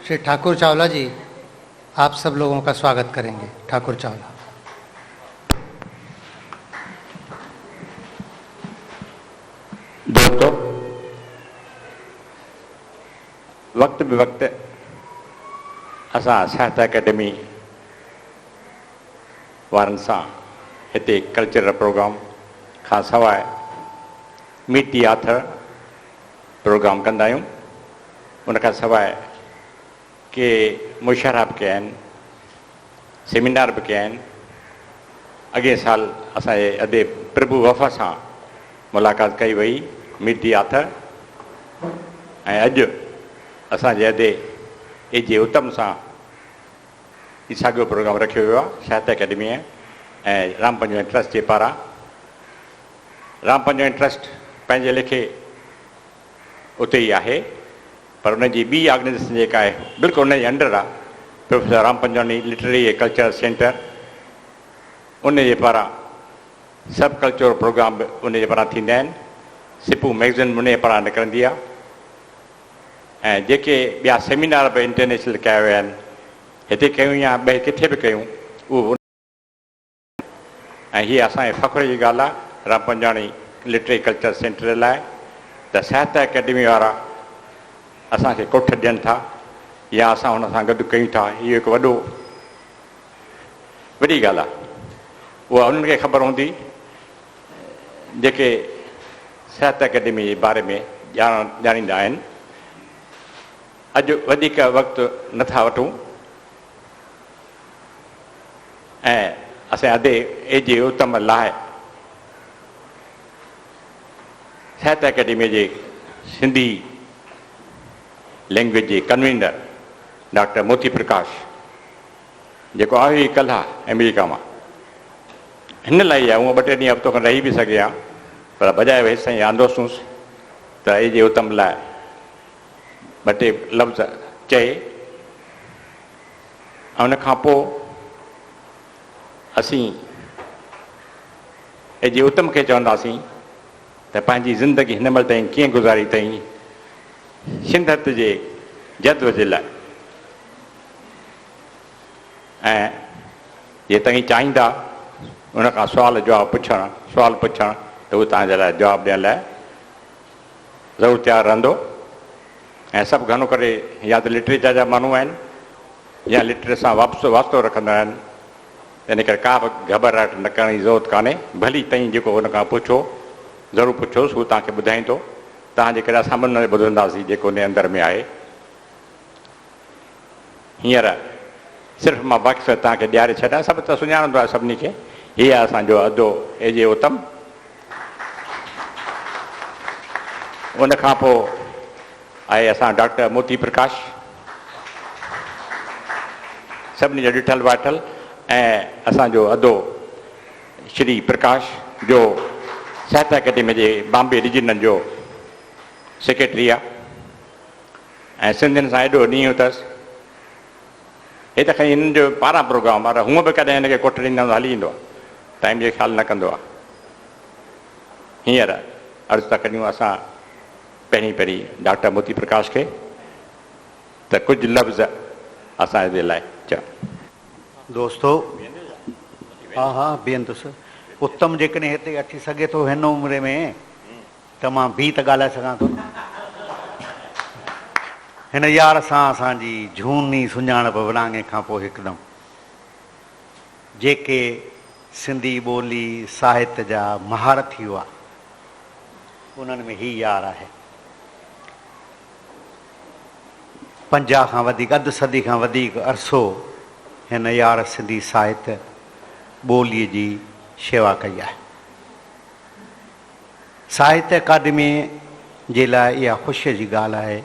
श्री ठाकुर चावला जी आप सब लोगों का स्वागत करेंगे। ठाकुर चावला। दोस्तों, वक़्त बि वक़्त असां साहित्य अकेडमी वारनि सां हिते कल्चरल प्रोग्राम खां सवाइ मीट the author programme कंदा आहियूं। उन खां सवाइ के मुशायरा बि कया आहिनि, सेमिनार बि कया आहिनि। अॻिए साल असांजे अदे प्रभु वफ़ा सां मुलाक़ात कई वई मीट the author, ऐं अॼु असांजे अदे ए जे उत्तम सां ई साॻियो प्रोग्राम रखियो वियो आहे साहित्य अकेडमी ऐं राम पंजवाणी ट्रस्ट जे पारां। राम पंजवाणी ट्रस्ट पंहिंजे लेखे उते ई आहे, पर उन जी ॿी ऑर्गेनाइजेशन जेका आहे बिल्कुलु उन जे अंडर आहे, प्रोफेसर राम पंजवाणी लिटरेरी ऐं कल्चरल सेंटर, उन जे पारां सभु कल्चरल प्रोग्राम बि उन जे पारां थींदा आहिनि। सिपू मैगज़ीन बि उन जे पारां निकिरंदी आहे ऐं जेके ॿिया सेमिनार बि इंटरनेशनल कया विया आहिनि, हिते कयूं या ॿिए किथे बि कयूं, उहो ऐं हीअ असांजे फ़ख़्र जी ॻाल्हि आहे Ram Panjwani literary culture centre लाइ त साहित्य अकेडमी वारा असांखे कोठ ॾियनि था या असां हुन सां गॾु कयूं था। इहो हिकु वॾी ॻाल्हि आहे। उहा उन्हनि खे ख़बर हूंदी जेके साहित्य अकेडमी जे बारे में ॼाणींदा आहिनि। अॼु वधीक वक़्तु नथा वठूं ऐं असां अदे ए जे उत्तम लाइ साहित्य अकेडमी जे सिंधी लैंग्वेज जे कन्वीनर डॉक्टर मोती प्रकाश, जेको आयो ई कल्ह अमेरिका मां, हिन लाइ ई आहे। हूअं ॿ टे ॾींहं हफ़्तो खणि रही बि सघे हा, पर बजाए हेसि ताईं आंदोसींसि त ए जे उत्तम लाइ ॿ टे लफ़्ज़ चए ऐं उन खां पोइ असीं ए जे उत्तम खे चवंदासीं त पंहिंजी ज़िंदगी हिन महिल ताईं कीअं गुज़ारी अथई सिंधत जे जदव जे लाइ, ऐं जे तव्हीं चाहींदा उन खां सुवाल जवाब पुछणु, सुवाल पुछणु त उहो तव्हांजे लाइ जवाब ॾियण लाइ ज़रूरु तयारु रहंदो। ऐं सभु घणो करे या त लिटरेचर जा माण्हू आहिनि या लिटरेचर सां वास्तो रखंदा आहिनि, इन करे का बि घबराहट न करण जी ज़रूरत कान्हे। भली तव्हीं जेको हुन खां पुछो, ज़रूरु पुछोसि, हू तव्हांखे ॿुधाईंदो। तव्हांजे करे असां बि हुन ॿुधंदासीं जेको हुन अंदर में आहे। हींअर सिर्फ़ु मां वाक़िफ़ तव्हांखे ॾियारे छॾियां, सभु त सुञाणंदो आहे सभिनी खे। हीअ आहे असांजो अदो ए जे उत्तम। उन खां पोइ आहे असां डॉक्टर मोती प्रकाश, सभिनी जो ॾिठल वाठल, ऐं असांजो अदो श्री प्रकाश जो साहित्य अकेडमी जे बॉम्बे रीजनल जो सेक्रेटरी आहे ऐं सिंधियुनि सां एॾो ॾींहुं अथसि। हे त खणी हिननि जो पारां प्रोग्राम आहे, पर हूअं बि कॾहिं हिनखे कोठ ॾींदा आहियूं त हली ईंदो आहे, टाइम जो ख़्यालु न कंदो आहे। हींअर अर्ज़ु था करियूं असां पहिरीं पहिरीं डॉक्टर मोती प्रकाश खे त कुझु लफ़्ज़ असांजे लाइ चओ। दोस्तो, हा हा बीहंदुसि। उत्तम जेकॾहिं हिते अची सघे थो हिन उमिरि में त मां बि त ॻाल्हाए सघां थो न। हिन यार सां असांजी जूनी सुञाणप विराङे खां पोइ हिकदमि जेके सिंधी ॿोली साहित्य जा महारथी हुआ उन्हनि में ही यार आहे। 50 खां वधीक, अधु सदी खां वधीक अरसो हिन यार सिंधी साहित्य ॿोलीअ जी शेवा कई आहे। साहित्य अकादमी जे लाइ इहा ख़ुशीअ जी ॻाल्हि आहे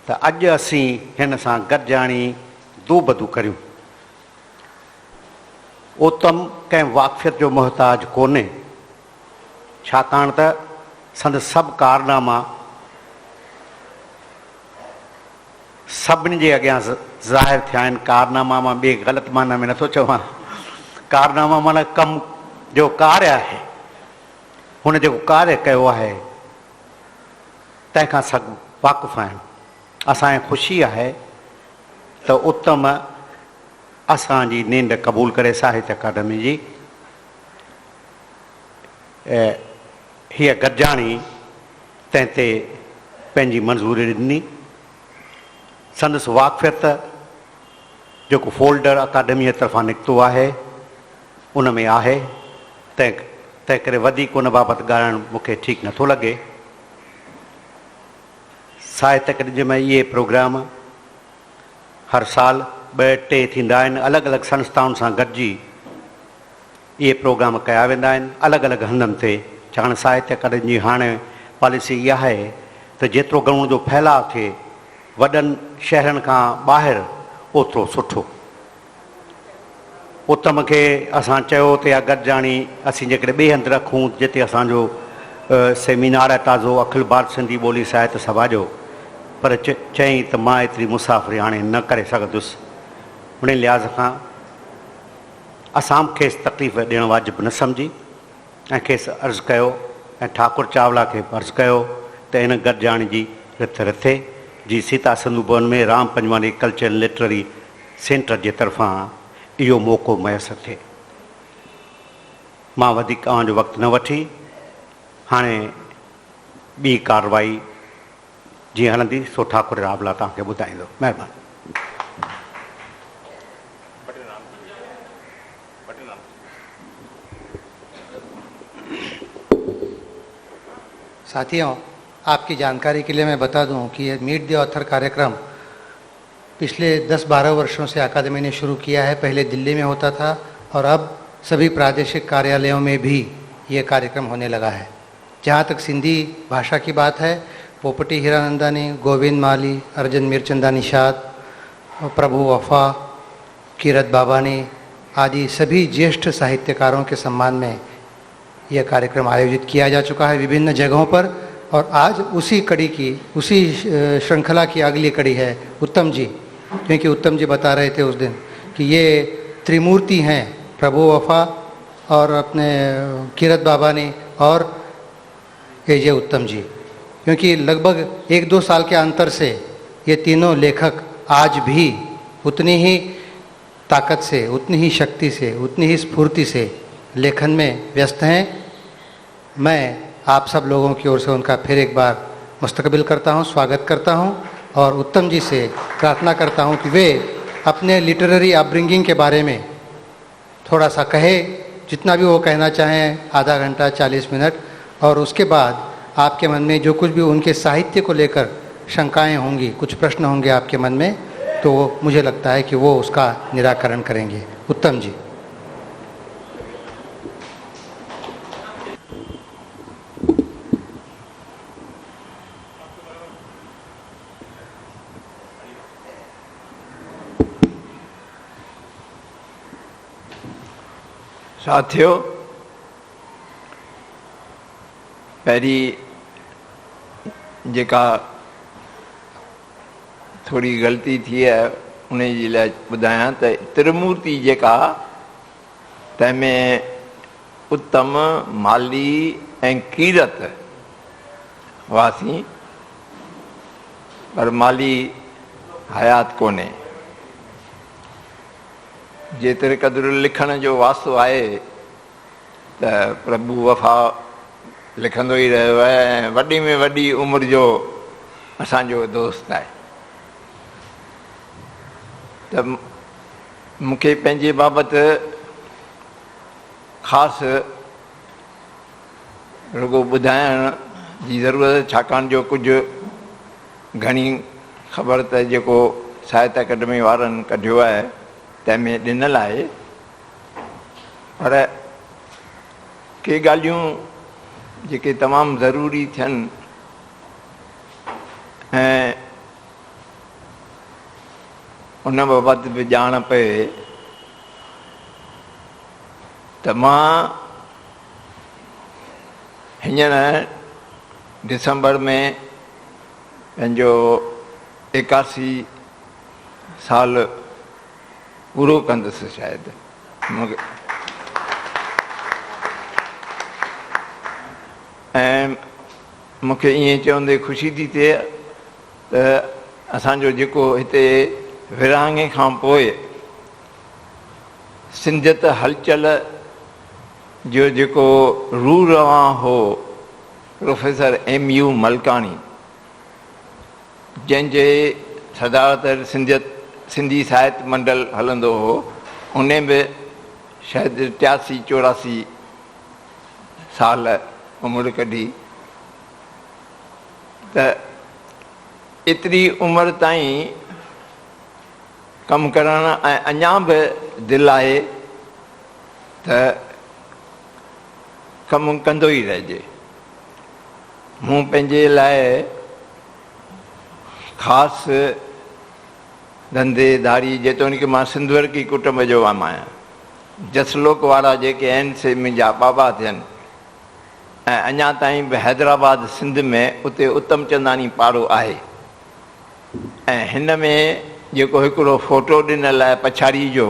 त अॼु असीं हिन सां गॾिजाणी दूबदू करियूं। उत्तम कंहिं वाक़फ़ियत जो मोहताज कोन्हे, छाकाणि त संदसि सभु कारनामा सभिनी जे अॻियां ज़ाहिर थिया आहिनि। कारनामा मां ॿिए ग़लति माना में नथो चवां, कारनामा माना कमु जो कार्य आहे, हुन जेको कार्य कयो आहे तंहिंखां सभु वाक़िफ़ आहिनि। اسان کي خوشي آهي ته اتم اسان جي نينڍ قبول ڪري ساهتيه اڪاڊمي جي هيء گڏجاڻي تنهن تي پنهنجي منظوري ڏني. سندس واقفيت جيڪو فولڊر اڪاڊميء طرفان نڪتو آهي، ان ۾ آهي، تنهن ڪري وڌيڪ ان بابت ڳالهائڻ مون کي ٺيڪ نٿو لڳي. ساهتيه اڪيڊميء ۾ اهي پروگرام هر سال ٻه ٽي ٿيندا آهن، الڳ الڳ سنسٿائن سان گڏجي اهي پروگرام ڪيا ويندا آهن الڳ الڳ هنڌن تي، ڇاڪاڻ ساهتيه اڪيڊمي جي هاڻي پاليسي اها آهي ته جيترو گهڻو جو ڦهلاء ٿئي وڏن شهرن کان ٻاهر اوترو سٺو. اتم کي اسان چيو ته اها گڏجاڻي اسين جيڪڏهن ٻئي هنڌ رکون جتي اسان جو سيمينار آهي تازو اکل ڀارت سنڌي ٻولي ساهتيه سڀا جو، پر چيائين ته مان ايتري مسافري هاڻي نه ڪري سگهندس. انهي لحاظ کان اسان به کيس تڪليف ڏيڻ واجب نه سمجهي ۽ کيس عرض ڪيو ۽ ٺاڪر چاولا کي به عرض ڪيو ته ان گڏجاڻي جي رٿ رٿي جي Sita Sindhu Bhawan ۾ Ram Panjwani culture and literary centre جي طرفان اهو موقعو ميسر ٿئي. مان وڌيڪ اوهان جو وقت نه وٺي هاڻي ٻي ڪارروائي جيئن هلندي سو ٺاڪر راولا توهان کي ٻڌائيندو. مهرباني. साथियों, आपकी जानकारी के लिए मैं बता दूं कि ये मीट the author कार्यक्रम पिछले 10-12 वर्षों से अकादमी ने शुरू किया है। पहले दिल्ली में होता था और अब सभी प्रादेशिक कार्यालयों में भी ये कार्यक्रम होने लगा है। जहाँ तक सिंधी भाषा की बात है, पोपटी हीरानंदानी, गोविंद माली, अर्जन मीरचंदानी शाद, प्रभु वफा, कीरत बाबानी आदि सभी ज्येष्ठ साहित्यकारों के सम्मान में यह कार्यक्रम आयोजित किया जा चुका है विभिन्न जगहों पर। और आज उसी कड़ी की, उसी श्रृंखला की अगली कड़ी है उत्तम जी, क्योंकि उत्तम जी बता रहे थे उस दिन कि ये त्रिमूर्ति हैं, प्रभु वफा और अपने कीरत बाबानी और ए जे उत्तम जी, क्योंकि लगभग 1-2 साल के अंतर से ये तीनों लेखक आज भी उतनी ही ताकत से, उतनी ही शक्ति से, उतनी ही स्फूर्ति से लेखन में व्यस्त हैं। मैं आप सब लोगों की ओर से उनका फिर एक बार मुस्तकबिल करता हूँ, स्वागत करता हूँ और उत्तम जी से प्रार्थना करता हूँ कि वे अपने लिटरेरी अपब्रिंगिंग के बारे में थोड़ा सा कहे, जितना भी वो कहना चाहें, आधा घंटा 40 मिनट, और उसके बाद आपके मन में जो कुछ भी उनके साहित्य को लेकर शंकाएं होंगी, कुछ प्रश्न होंगे आपके मन में, तो मुझे लगता है कि वो उसका निराकरण करेंगे। उत्तम जी। साथियों, पहिरीं जेका थोरी ग़लती थी आहे उन जे लाइ ॿुधायां त त्रिमूर्ति जेका तंहिंमें उत्तम, माली ऐं कीरत हुआसीं, पर माली हयात कोन्हे। जेतिरे क़दुरु लिखण जो वास्तो आहे त प्रभु वफा लिखंदो ई रहियो आहे ऐं वॾी में वॾी उमिरि जो असांजो दोस्त आहे। त मूंखे पंहिंजे बाबति ख़ासि रुगो ॿुधाइण जी ज़रूरत, छाकाणि जो कुझु घणी ख़बर त जेको साहित्य अकेडमी वारनि कढियो आहे तंहिंमें ॾिनल आहे, पर के ॻाल्हियूं जेके तमामु ज़रूरी थियनि ऐं उन बाबति बि ॼाण पए त मां हींअर डिसंबर में पंहिंजो 81 साल पूरो कंदुसि शायदि। मूंखे ऐं मूंखे ईअं चवंदे ख़ुशी थी थिए त اسان جو جيڪو هتي ورهاڱي کان پوء سنڌيت هلچل جو جيڪو روح روان هو پروفيسر ايم يو ملڪاڻي جنهن جي صدارت هيٺ سنڌيت سنڌي ساهت منڊل هلندو هو ان به شايد 83 84 سال عمر ڪڍي ته ايتري عمر تائين ڪم ڪرڻ ۽ اڃا به دل آهي ته ڪم ڪندو ئي رهجي. مون پنهنجي لاء خاص ڌنڌي ڌاڙي جيتوڻيڪ مان سنڌورڪي ڪٽنب جو آهيان. جسلوڪ وارا جيڪي آهن سي منهنجا بابا ٿين ۽ اڃا تائين به حيدرآباد سنڌ ۾ اتي اتم چنداڻي پاڙو آهي ۽ هن ۾ جيڪو هڪڙو فوٽو ڏنل آهي پڇاڙي جو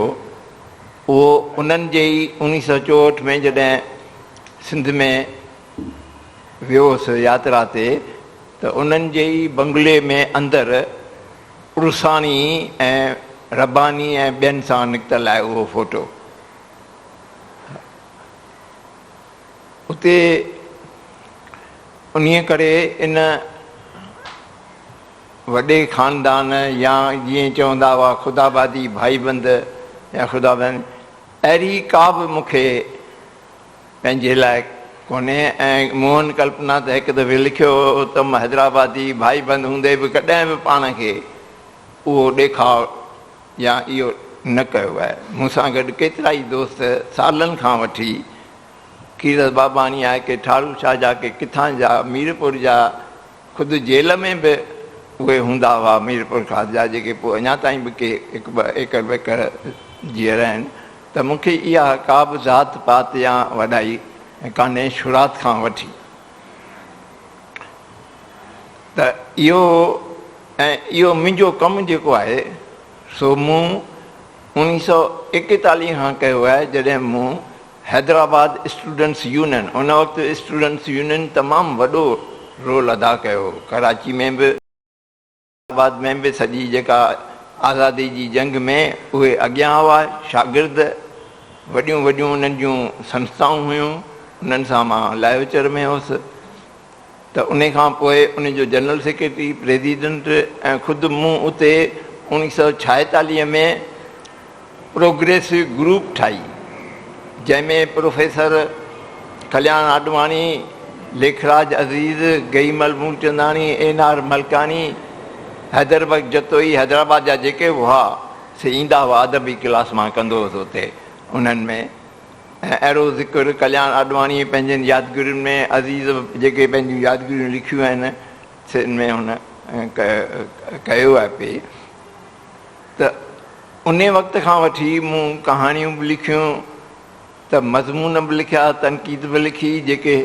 اهو انهن جي ئي 1964 ۾ جڏهن سنڌ ۾ ويو هوس ياترا تي ته انهن جي ئي بنگلي ۾ اندر عرساڻي ۽ رباني ۽ ٻين سان نڪتل آهي اهو فوٽو. اتي انهيء ڪري ان وڏي خاندان يا جيئن چوندا هئا خداآبادي ڀائيبند يا خدابند اهڙي ڪا به مون کي پنهنجي لاء ڪونهي ۽ موهن ڪلپنا ته هڪ دفعي لکيو هو ته مان حيدرآبادي ڀائيبند هوندي به ڪڏهن به پاڻ کي اهو ڏيکاء يا اهو نه ڪيو آهي. مون سان گڏ ڪيترائي دوست سالن کان وٺي ڪيرت باباڻي آهي، ڪي ٺارو شاهه جا، ڪي ڪٿان جا، ميرپور جا، خود جيل ۾ به اهي هوندا هئا ميرپورخاص جا جيڪي پوء اڃا تائين به ڪي هڪ ٻه ايڪڙ ٻيڪڙ جيئرا آهن ته مون کي اها ڪا به ذات پات يا وڏائي ڪانهي شروعات کان وٺي ته اهو ۽ اهو منهنجو ڪم جيڪو آهي سو مون 1941 کان ڪيو آهي جڏهن مون حيدرآباد اسٽوڊنٽس يونين ان وقت اسٽوڊنٽس يونين تمام وڏو رول ادا ڪيو هو ڪراچي ۾ به حيدرآباد ۾ به سڄي جيڪا آزادي جي جنگ ۾ اهي اڳيان هئا شاگرد وڏيون وڏيون انهن جون سنسٿائون هيون انهن سان مان لايوچر ۾ هوس ته انهي کان پوء ان جو جنرل سيڪريٽري، پريزيڊنٽ ۽ خود مون اتي 1946 ۾ پروگريسو گروپ ٺاهي جنهن ۾ پروفيسر ڪلياڻ آڏواڻي، ليکراج عزيز، گئيمل مولچنداڻي، اين آر ملڪاڻي، حيدر بخش جتوئي حيدرآباد جا جيڪي به هئا سي ايندا هئا ادبي ڪلاس مان ڪندو هوس اتي انهن ۾ ۽ اهڙو ذڪر ڪلياڻ آڏواڻيء پنهنجين يادگيرين ۾ عزيز جيڪي پنهنجون يادگيريون لکيون آهن تن ۾ هن ڪيو آهي پئي ته انهي وقت کان وٺي مون ڪهاڻيون به لکيون ته مضمون به لکيا، تنقيد به لکي جيڪي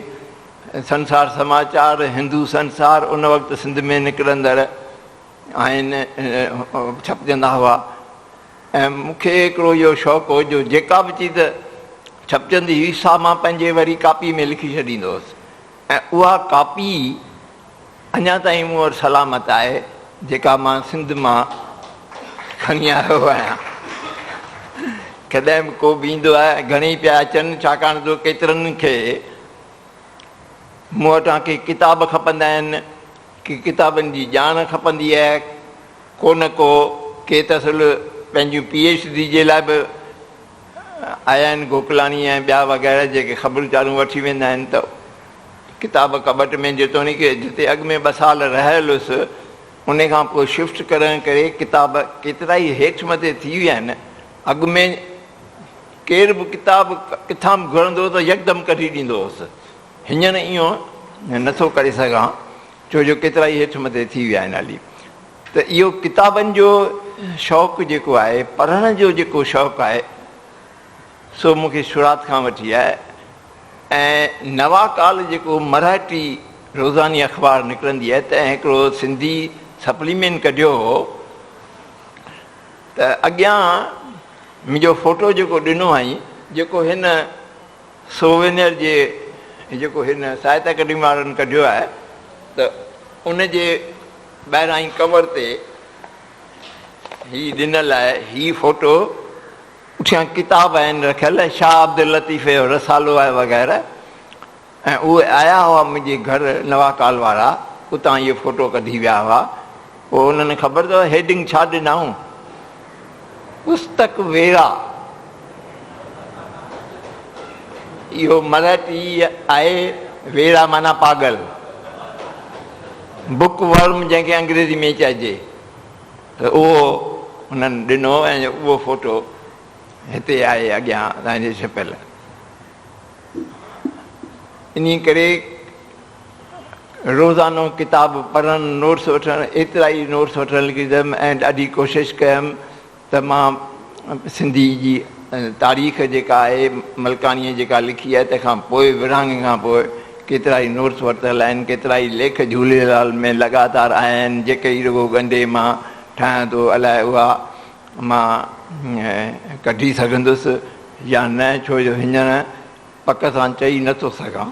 سنسار سماچار، هندو سنسار ان وقت سنڌ ۾ نڪرندڙ آهن ڇپجندا هئا. ۽ مون کي هڪڙو اهو شوق هو جو جيڪا به چيز ڇپجندي هئي سا مان پنهنجي وري ڪاپي ۾ لکي ڇڏيندو هوس ۽ اها ڪاپي اڃا تائين مون وٽ سلامت آهي جيڪا مان سنڌ مان کڻي آيو آهيان. ڪڏهن به ڪو به ايندو آهي، گهڻيئي پيا اچن ڇاڪاڻ جو ڪيترن کي مون وٽان ڪي ڪتاب کپندا آهن، ڪي ڪتابن جي ڄاڻ کپندي آهي، ڪو نه ڪو ڪي ته اصل پنهنجون پي ايڇ ڊي جي لاء به آيا آهن گوڪلاڻي ۽ ٻيا وغيره جيڪي خبرون چارون وٺي ويندا آهن ته ڪتاب ڪٻٽ ۾ جيتوڻيڪ جتي اڳ ۾ ٻه سال رهيل هيس ان کان پوء شفٽ ڪرڻ ڪري ڪتاب ڪيترائي هيٺ مٿي ٿي ويا آهن اڳ ۾ ڪير به ڪتاب ڪٿان به گهرندو هو ته يڪدم ڪڍي ڏيندو هوس هينئر اهو نٿو ڪري سگهان ڇو جو ڪيترائي هيٺ مٿي ٿي ويا آهن هلي ته اهو ڪتابن جو شوق جيڪو آهي پڙهڻ جو جيڪو شوق آهي سو مون کي شروعات کان وٺي آهي ۽ نوا ڪال جيڪو مراٺي روزاني اخبار نڪرندي آهي تنهن هڪڙو سنڌي سپليمينٽ ڪڍيو هو ته اڳيان منهنجو فوٽو جيڪو ڏنو هئائين جيڪو هن سووينئر جي جيڪو هن ساهت اڪيڊمي وارن ڪڍيو آهي ته ان جي ٻاهران ئي ڪور تي هي ڏنل آهي. هي فوٽو پٺيان ڪتاب آهن رکيل، شاهه عبداللطيف جو رسالو آهي وغيره. ۽ اهي آيا هئا منهنجي گهر نواڪال وارا، اتان اهي فوٽو ڪڍي ويا هئا. پوء انهن خبر اٿو هيڊنگ ڇا ڏنائون؟ پستڪ ويرا. اهو مراٺي آهي، ويرا معنيٰ پاڳل، بڪ ورم جنهن کي انگريزي ۾ چئجي، ته اهو انهن ڏنو ۽ اهو فوٽو هتي آهي اڳيان توهان جي ڇپيل. انهي ڪري روزانو ڪتاب پڙهڻ، نوٽس وٺڻ، ايترا ئي نوٽس وٺڻ لڳي ويم ۽ ڏاڍي ڪوشش ڪيم ته مان سنڌي جي تاريخ جيڪا آهي ملڪاڻيء جيڪا لکي آهي تنهن کان پوء ورهاڱي کان پوء ڪيترائي نوٽس ورتل آهن، ڪيترائي ليک جهوليلال ۾ لڳاتار آيا آهن، جيڪي ئي رڳو ڳنڍي مان ٺاهيان ٿو الائي اها مان ڪڍي سگهندس يا نه ڇو جو هينئر پڪ سان چئي نه ٿو سگهان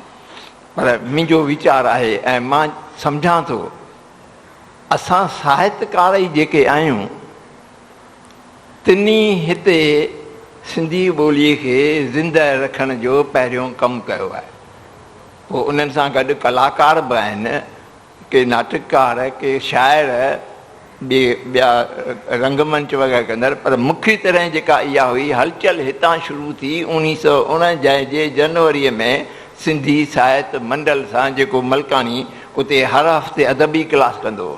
پر منهنجو ويچار آهي ۽ مان سمجهان ٿو اسان ساهتڪار ئي جيڪي آهيون تن ئي هتي سنڌي ٻوليء کي زنده رکڻ جو پهريون ڪم ڪيو آهي. پوء انهن سان گڏ ڪلاڪار به آهن، ڪي ناٽڪڪار، ڪي شاعر، ٻيا رنگ منچ وغيره ڪندڙ، پر مکيه طرح جيڪا اها هئي هلچل هتان شروع ٿي اوڻيهه سئو اڻونجاهه جي جنوريء ۾ سنڌي ساهت منڊل سان جيڪو ملڪاڻي اتي هر هفتي ادبي ڪلاس ڪندو هو.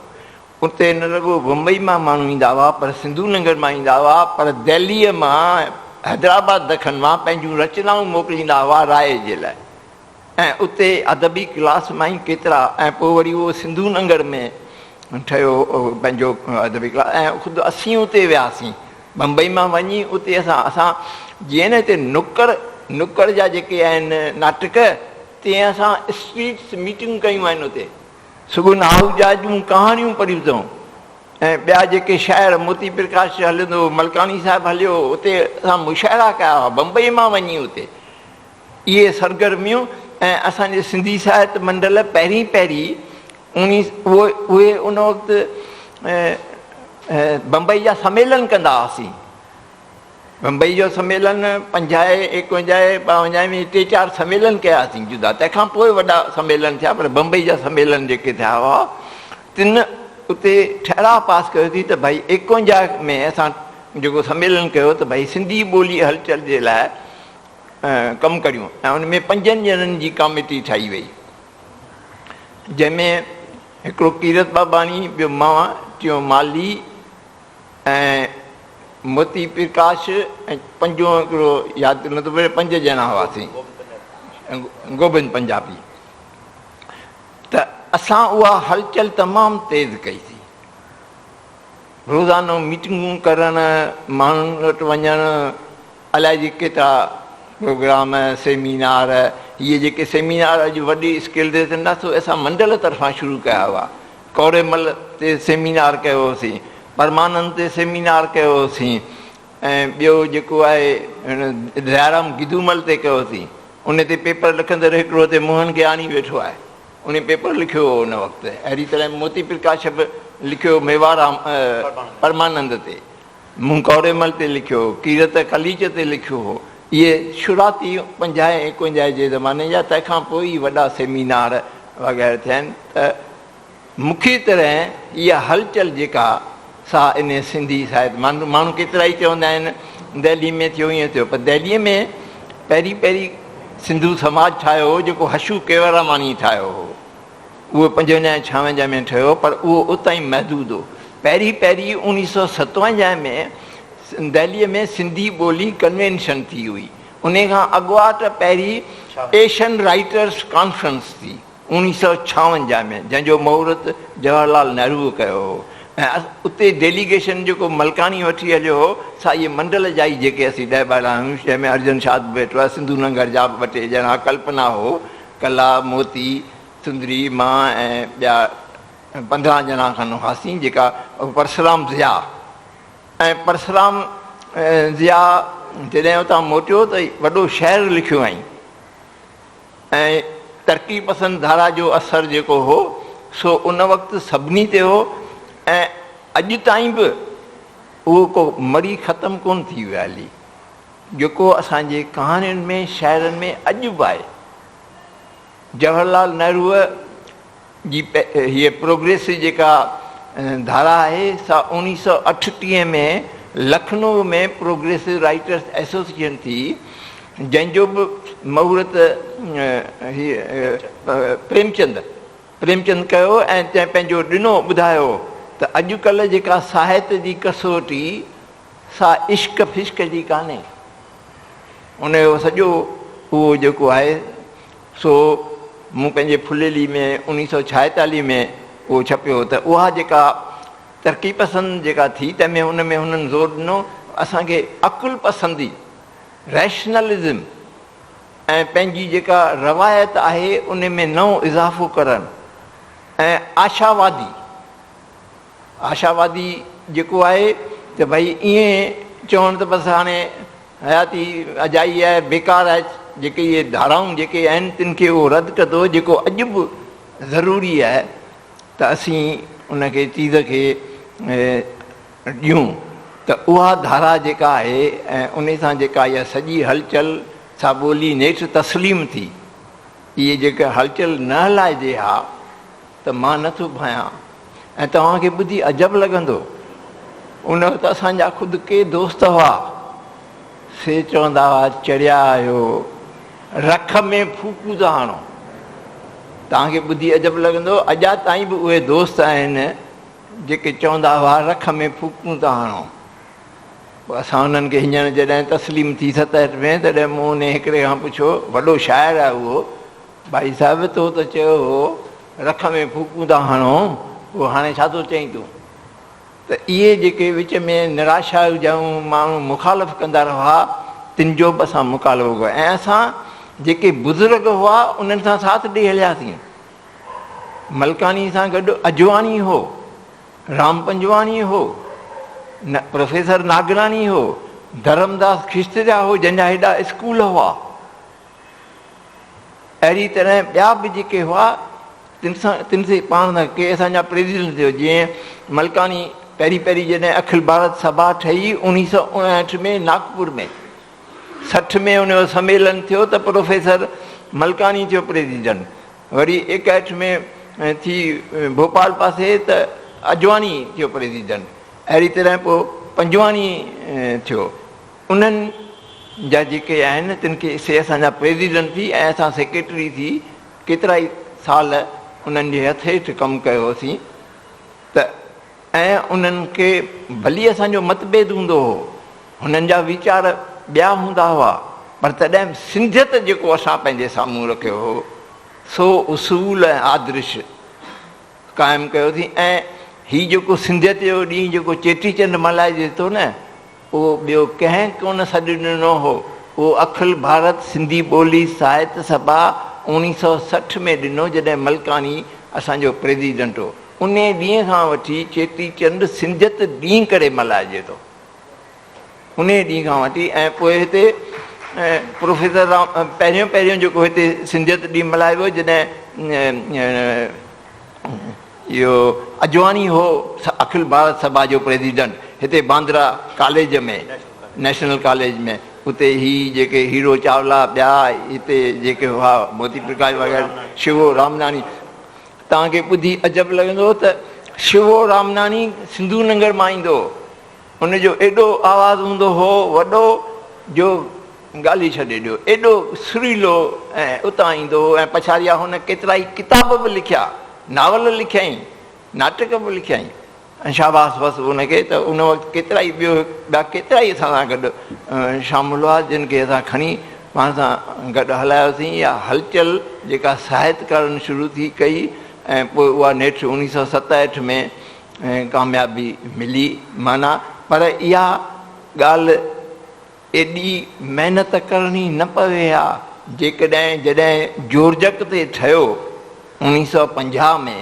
اتي نه رڳو بمبئي مان ماڻهو ايندا هئا پر سنڌو ننگر مان ايندا هئا پر دهليء مان حيدرآباد دکن مان پنهنجون رچنائون موڪليندا هئا راء جي لاء ۽ اتي ادبي ڪلاس مان ئي ڪيترا ۽ پوء وري اهو سنڌو ننگر ۾ ٺهيو پنهنجو ادبي ڪلاس ۽ خود اسين اتي وياسين بمبئي مان وڃي اتي اسان اسان جيئن نه هتي نڪڙ نڪڙ جا جيڪي آهن ناٽڪ تيئن اسان اسٽريٽس ميٽنگون ڪيون آهن اتي سگن آهوجا جون ڪهاڻيون پڙهيون اٿئون ۽ ٻيا جيڪي شاعر موتي پرڪاش هلندو هو ملڪاڻي صاحب هليو هو اتي اسان مشاعرا ڪيا هئا بمبئي مان وڃي اتي اهي سرگرميون ۽ اسان جي سنڌي ساهت منڊل پهرين پهرين اڻي اهي ان وقت بمبئي جا سميلن ڪندا هئاسين. بمبئي جو سميلن پنجاهه، ايڪونجاهه، ٻاونجاهه ۾ ٽي چار سميلن ڪياسين جدا، تنهن کان پوء وڏا سميلن ٿيا پر بمبئي جا سميلن جيڪي ٿيا هئا تن اتي ٺهراء پاس ڪيو ٿي ته ڀائي ايڪونجاهه ۾ اسان جيڪو سميلن ڪيو ته ڀائي سنڌي ٻولي هلچل جي لاء ڪم ڪريون ۽ ان ۾ پنجن ڄڻن جي ڪاميٽي ٺاهي وئي جنهن ۾ هڪڙو ڪيرت ٻاٻاڻي، ٻيو مان، ٽيون مالهي ۽ موتي پرڪاش ۽ پنجون هڪڙو ياد نٿو پوي پنج ڄڻا هئاسين گوبند پنجابي ته اسان اها هلچل تمام تيز ڪئي سي. روزانو ميٽنگون ڪرڻ، ماڻهن وٽ وڃڻ، الائجي ڪيترا پروگرام، سيمينار، هيء جيڪي سيمينار اڄ وڏي اسڪيل تي ٿين ٿا سو اسان منڊل طرفان شروع ڪيا هئا. ڪوريمل تي سيمينار ڪيو هوسين، پرمانند تي سيمينار ڪيو هوسين ۽ ٻيو جيڪو آهي ديارام گدومل تي ڪيو هوسين. ان تي پيپر لکندڙ هڪڙو هتي موهن گياڻي ويٺو آهي. انهي پيپر لکيو هو ان وقت. اهڙي طرح موتي پرڪاش به لکيو ميوارام پرمانند تي. مون ڪوريمل تي لکيو هو، ڪيرت قليچ تي لکيو هو. اهي شروعاتي پنجاهه ۽ ايڪونجاهه جي زماني جا تنهن کان پوء ئي وڏا سيمينار وغيره ٿيا آهن ته مکيه طرح اها هلچل جيڪا سا انهي سنڌي ساهت ماڻهو ڪيترائي چوندا آهن دهلي ۾ ٿيو ائين ٿيو پر دهلي ۾ پهرين پهرين سنڌو سماج ٺاهيو هو جيڪو حشو ڪيولراماڻي ٺاهيو هو اهو پنجونجاهه ۽ ڇاونجاهه ۾ ٺهيو پر اهو اتان ئي محدود هو پهرين پهرين اوڻيهه سو ستونجاهه ۾ دهلي ۾ سنڌي ٻولي ڪنوينشن ٿي هئي انهي کان اڳواٽ پهرين ايشن رائيٽرس ڪانفرنس ٿي اوڻيهه سئو ڇاونجاهه ۾ جنهن جو مهورت جواهر لال نهروء ڪيو هو ۽ اتي ڊيليگيشن جيڪو ملڪاڻي وٺي هليو هو سا اهي منڊل جا ئي جيڪي اسين ڏهه ٻارهن آهيون جنهن ۾ ارجن شاد به ويٺو آهي سنڌو ننگر جا به ٻه ٽي ڄڻا ڪلپنا هو ڪلا موتي سندري مان ۽ ٻيا 15 ڄڻا کن هئاسين جيڪا پرسرام ضياء ۽ پرسرام ضياء جڏهن اتان موٽيو ته وڏو شعر لکيو هئائين. ۽ ترقي پسند ڌارا جو اثر جيڪو هو سو ان وقت سڀني تي هو ۽ اڄ تائين به اهو ڪو مري ختم ڪونه ٿي ويو آهي هلي، جيڪو اسان جي ڪهاڻين ۾ شاعرن ۾ اڄ به آهي. جواهر لال نهروء جي هيء پروگريسو جيڪا ڌارا آهي سا 1938 ۾ لکنؤ ۾ پروگريسو رائيٽرس ايسوسيئيشن ٿي، جنهن جو به مهورت هيء پريمچند پريمچند ڪيو ۽ تنهن پنهنجو ڏنو ٻڌايو ته اڄڪلهه جيڪا ساهت جي ڪسوٽي سا عشق فشق جي ڪانهي. ان جو سڄو اهو جيڪو آهي سو مون پنهنجي ڦليلي ۾ 1946 ۾ اهو ڇپيو ته اها جيڪا ترقي پسند جيڪا ٿي تنهن ۾ ان ۾ هنن زور ڏنو اسان کي عقل پسندي، Rationalism، ۽ پنهنجي جيڪا روايت آهي ان ۾ نئون اضافو ڪرڻ ۽ آشاوادي، آشاوادي جيڪو آهي ته ڀئي ائين چوڻ ته بس هاڻي حياتي اجائي آهي، بيڪار آهي، جيڪي اهي ڌارائون جيڪي آهن تن کي اهو رد ڪندو جيڪو اڄ به ضروري آهي ته اسين ان کي چيز کي ڏيون ته اها ڌارا جيڪا آهي ۽ ان سان جيڪا اها سڄي هلچل سا ٻولي نيٺ تسليم ٿي. اهي جيڪر هلچل نه هلائجي ها ته مان نه ٿو ڀانيان ۽ توهان کي ٻڌي عجب لڳندو. ان وقت اسان جا خود ڪي دوست هئا، سي چوندا هئا چريا آهيو، رک ۾ ڦوڪون ٿا هڻو. توهان کي ٻڌي عجب لڳندو، اڄا تائين به اهي دوست آهن جيڪي چوندا هئا رک ۾ ڦوڪون ٿا هڻو. پوء اسان انهن کي هينئر جڏهن تسليم ٿي ستهٺ ۾، تڏهن مون انهي هڪڙي کان پڇيو، وڏو شاعر آهي اهو، ڀائي صاحب تو ته چيو هو رک ۾ ڦوڪون ٿا هڻو، پوء هاڻي ڇا ٿو چئين تون؟ ته اهي جيڪي وچ ۾ نراشا جا ماڻهو مخالف ڪندا رهيا، تن جو به اسان مڪالمو ڪيو ۽ اسان جيڪي بزرگ هئا، انهن سان ساٿ ڏئي هلياسين. ملڪاڻي سان گڏ اجواڻي هو. رام پنجواڻي هو، پروفيسر ناگراڻي هو، ڌرمداس کشتريا هو جنهن جا هيڏا اسڪول هئا. اهڙي طرح ٻيا به جيڪي هئا تن سان تن سي پاڻ سان ڪي اسان جا پريزيڊنٽ ٿيو جيئن ملڪاڻي پهرين پهرين جڏهن اکل ڀارت سڀا ٺهي 1959 ۾ ناگپور ۾ 60 ۾ ان جو سميلن ٿيو ته پروفيسر ملڪاڻي ٿيو پريزيڊنٽ وري 61 ۾ ٿي ڀوپال پاسي ته اجواڻي ٿيو پريزيڊنٽ. اهڙي طرح پوء پنجواڻي ٿيو. انهن جا جيڪي آهن تن کي سي اسان جا پريزيڊنٽ ٿي ۽ اسان سيڪريٽري ٿي ڪيترائي سال انهن جي هٿ هيٺ ڪم ڪيوسين ته ۽ انهن کي ڀلي اسان جو متڀيد هوندو هو، هنن جا ويچار ٻيا هوندا هئا، پر تڏهن به سنڌيت جيڪو اسان پنهنجي سامهون رکيو هو، سو اصول ۽ آدرش قائم ڪيوسين ۽ هي جيڪو سنڌيت جو ڏينهن جيڪو چيٽي چنڊ ملهائجي ٿو نه، اهو ٻيو ڪنهن ڪونه سڏ ڏنو هو، اهو اکل ڀارت سنڌي ٻولي ساهت سڀا 1960 ۾ ڏنو جڏهن ملڪاڻي اسان جو پريزيڊنٽ هو. انهيء ڏينهن کان وٺي چيٽي چنڊ سنڌيت ڏينهن ڪري ملهائجي ٿو. انهيء ڏينهن کان وٺي ۽ پوء هتي پروفيسر رام پهريون پهريون جيڪو هتي سنڌيت ڏينهن ملهايو ويو جڏهن اهو اجواڻي هو اکل ڀارت سڀا جو پريزيڊنٽ هتي باندرا ڪاليج ۾ نيشنل ڪاليج ۾ اتي هي جيڪي هيرو چاولا ٻيا هتي جيڪي هئا موتي پرڪاش وغيره شيو رامناڻي توهان کي ٻڌي عجب لڳندو ته شيو رامناڻي سنڌو ننگر مان ايندو هو. ان جو ايڏو آواز هوندو هو وڏو جو ڳالهه ئي ڇڏي ڏيو. ايڏو سريلو ۽ اتان ايندو هو ۽ پڇاڙيا هن ڪيترائي ڪتاب به لکيا، ناول لکيائين، ناٽڪ به لکيائين ۽ شاباس بس ان کي ته ان وقت ڪيترائي ٻيو ٻيا ڪيترائي اسان سان گڏ شامل هئا جن کي اسان کڻي پاڻ سان گڏ هلايوسين. اها هلچل جيڪا ساهتڪارن شروع ٿي ڪئي ۽ پوء اها نيٺ 1967 ۾ ڪاميابي ملي معنيٰ پر اها ڳالهه ايڏي محنت ڪرڻي نه پوي ها جيڪڏهن جڏهن جوڙجڪ تي ٺهيو 1950 ۾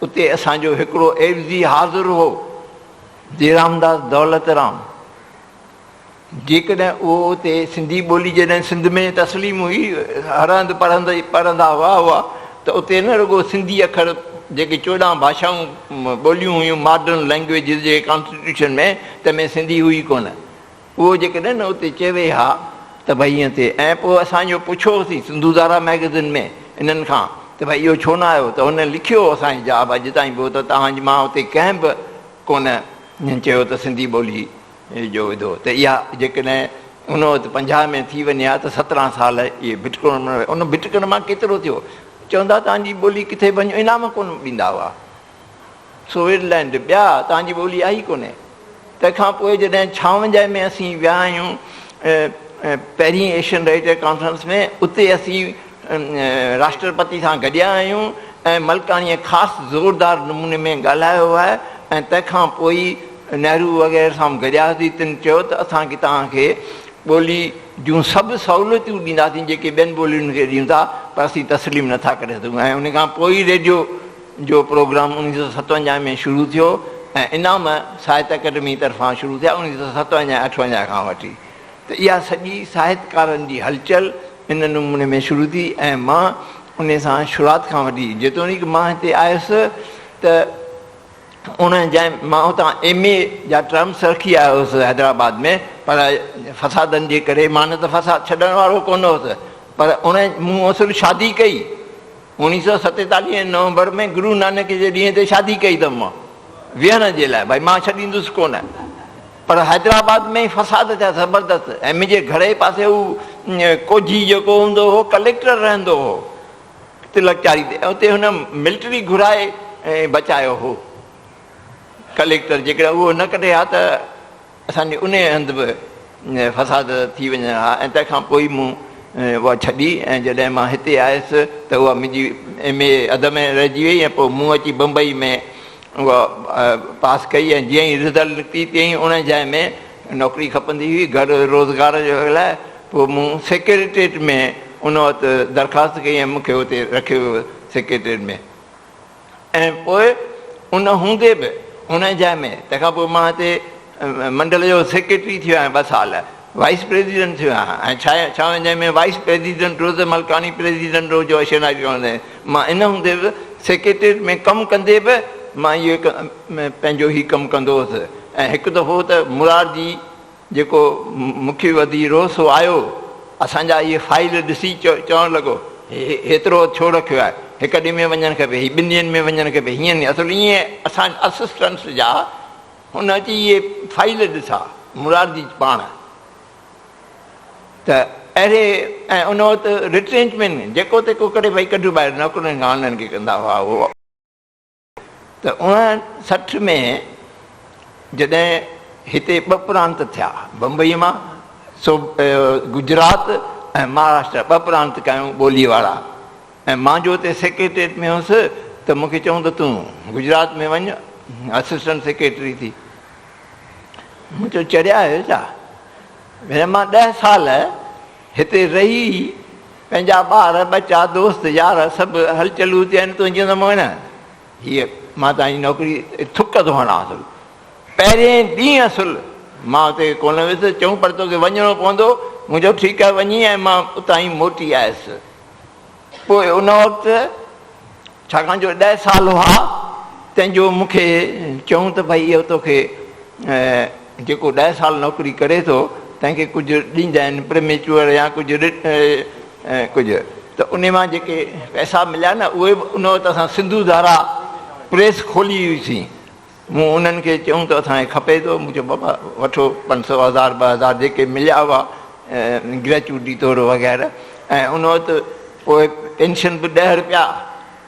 اتي اسان جو هڪڙو عيوضي حاضر هو جيرامداس دولت رام جيڪڏهن اهو اتي سنڌي ٻولي جڏهن سنڌ ۾ تسليم هئي هر هنڌ پڙهندا هئا هئا ته اتي نه رڳو سنڌي اکر جيڪي 14 ڀاشائون ٻوليون هيون ماڊرن لئنگويجز جي ڪانسٽيٽيوشن ۾ تنهن ۾ سنڌي هئي ڪونه. اهو جيڪڏهن نه اتي چوي ها ته ڀئي ائين ٿئي ۽ پوء اسان جو پڇيو هوسين سنڌو ڌارا مئگزين ۾ انهن کان ته ڀئي اهو ڇو نه آيو ته هن لکيو اسان جي جواب اڄ تائين به ته توهان جي مان اتي ڪنهن به ڪونه چيو ته سنڌي ٻولي جو وڌو ته اها جيڪڏهن ان وقت 50 ۾ ٿي وڃي ها ته 17 سال اهي ڀٽڪڻ ان ڀٽڪڻ مان ڪيترو ٿيو چوندا توهان جي ٻولي ڪٿي وڃو انعام ڪونه ڏيندا هئا. سوئٽزلينڊ، ٻيا، توهان جي ٻولي آئي ڪونهي. تنهن کان پوء جڏهن 56 ۾ اسين ويا آهيون پهرين ايشين رائيٽر ڪانفرنس ۾ اتي اسين راشٽرپتي سان گڏيا آهيون ۽ ملڪاڻيء خاص زوردار نموني ۾ ڳالهايو آهي ۽ تنهن کان پوء ئي نهرو وغيره سان به گڏيا هئاسين تن چيو ته اسان کي توهان کي ٻولي جون سڀ سهولتيون ڏينداسين جيڪي ٻين ٻولين کي ڏيون ٿا پر اسين تسليم نٿا ڪري سگهون ۽ ان کان پوء ئي ريڊيو جو پروگرام 1957 ۾ شروع ٿيو ۽ انعام ساهت اڪيڊمي طرفان شروع ٿيا 1957 58 کان وٺي ته اها سڄي ساهتڪارن جي هلچل ان نموني ۾ شروع ٿي ۽ مان ان سان شروعات کان وٺي جيتوڻيڪ مان هتي آيس ته ان جنهن مان اتان ايم اي جا ٽرمس رکي آيو هوس حيدرآباد ۾ پر فسادن جي ڪري مان نه ته فساد ڇڏڻ وارو ڪونه هوس پر ان مون اصل شادي ڪئي 1947 نومبر ۾ گرو نانڪ جي ڏينهن تي شادي ڪئي اٿم مان ويهڻ جي لاء ڀائي مان ڇڏيندس ڪونه پر حيدرآباد ۾ فساد ٿيا زبردست ۽ منهنجي گهر جي پاسي هو ڪوجهي جيڪو هوندو هو ڪليڪٽر رهندو هو تلڪ چاري تي اتي هن ملٽري گهرائي بچايو هو ڪليڪٽر جيڪڏهن اهو نه ڪڍي ها ته اسان جي انهيء هنڌ به فساد ٿي وڃن ها ۽ تنهن کان پوء مون اها ڇڏي ۽ جڏهن مان هتي آيس ته اها منهنجي ايم اي اڌ ۾ رهجي وئي ۽ پوء مون اچي بمبئي ۾ اها پاس ڪئي ۽ جيئن ئي رزلٽ نڪتي تيئن ئي ان جاء ۾ نوڪري کپندي هئي گهر روزگار جو لاء پوء مون سيڪريٽريٽ ۾ ان وقت درخواست ڪئي ۽ مون کي اتي رکيو ويو سيڪريٽريٽ ۾. ۽ پوء ان هوندي به ان جاء ۾ تنهن کان پوء مان هتي منڊل جو سيڪريٽري ٿيو آهيان 2 سال وائيس پريزيڊنٽ ٿيو آهيان ۽ 56 ۾ وائيس پريزيڊنٽ هوس ملڪاڻي پريزيڊنٽ هو جو شناخت ڪندي مان ان هوندي به سيڪريٽريٽ ۾ ڪم ڪندي به مان اهو پنهنجو هي ڪم ڪندو هوس ۽ هڪ دفعو ته مرارجي جيڪو مکي وزير هو سو آيو، اسان جا اهي فائيل ڏسي چوڻ لڳو، هي هيترو ڇو رکيو آهي، هڪ ڏينهن ۾ وڃڻ کپي، هي ٻن ڏينهن ۾ وڃڻ کپي، هيئن نه، اصل ائين اسان اسسٽنٽس جا هن اچي اهي فائيل ڏسا، مرارجي پاڻ ته اهڙي ۽ ان وقت رٽرينچمينٽ جيڪو تيڪو ڪري ڀئي ڪڍ ٻاهر نوڪرين کان انهن کي ڪندا هئا اهو. ته 59 ۾ جڏهن هتي ٻه پرانت ٿيا، بمبئيء مان سو گجرات ۽ مهاراشٽر ٻه پرانت ڪيائون ٻوليء وارا ۽ مان جو اتي سيڪريٽريٽ ۾ هوس ته مون کي چيائون ته تون گجرات ۾ وڃ اسسٽنٽ سيڪريٽري ٿي. مون چيو چريا آهيو ڇا؟ مان 10 سال هتي رهي پنهنجا ٻار ٻچا دوست يار سڀ هلچل هتي آهن تون چوندو مون نه هيء مان توهان جي نوڪري ٿڪ ٿو هڻان اصل پهرين ڏينهن اصل مان اتي ڪونه ويس چئون پر توکي وڃڻو پوندو مون چيو ٺيڪ آهي وڃي ۽ مان اتان ئي موٽي آيس پوء ان وقت ڇاڪاڻ جو 10 سال هئا تنهن جو مون کي چئون ته ڀئي اهو توکي جيڪو 10 سال نوڪري ڪري ٿو تنهن کي ڪجهه ڏيندا آهن پريميچوئر يا ڪجهه ڪجهه ته ان مان جيڪي پئسا مليا نه اهي به ان وقت اسان سنڌو ڌارا پريس کولي هئيسين مون انهن کي چيو ته اسان کي کپي ٿو مون چيو بابا وٺو 500 1000 2000 جيڪي مليا هئا گريچوئٽي طور وغيره ۽ ان وقت پوء پينشن به 10 روپيا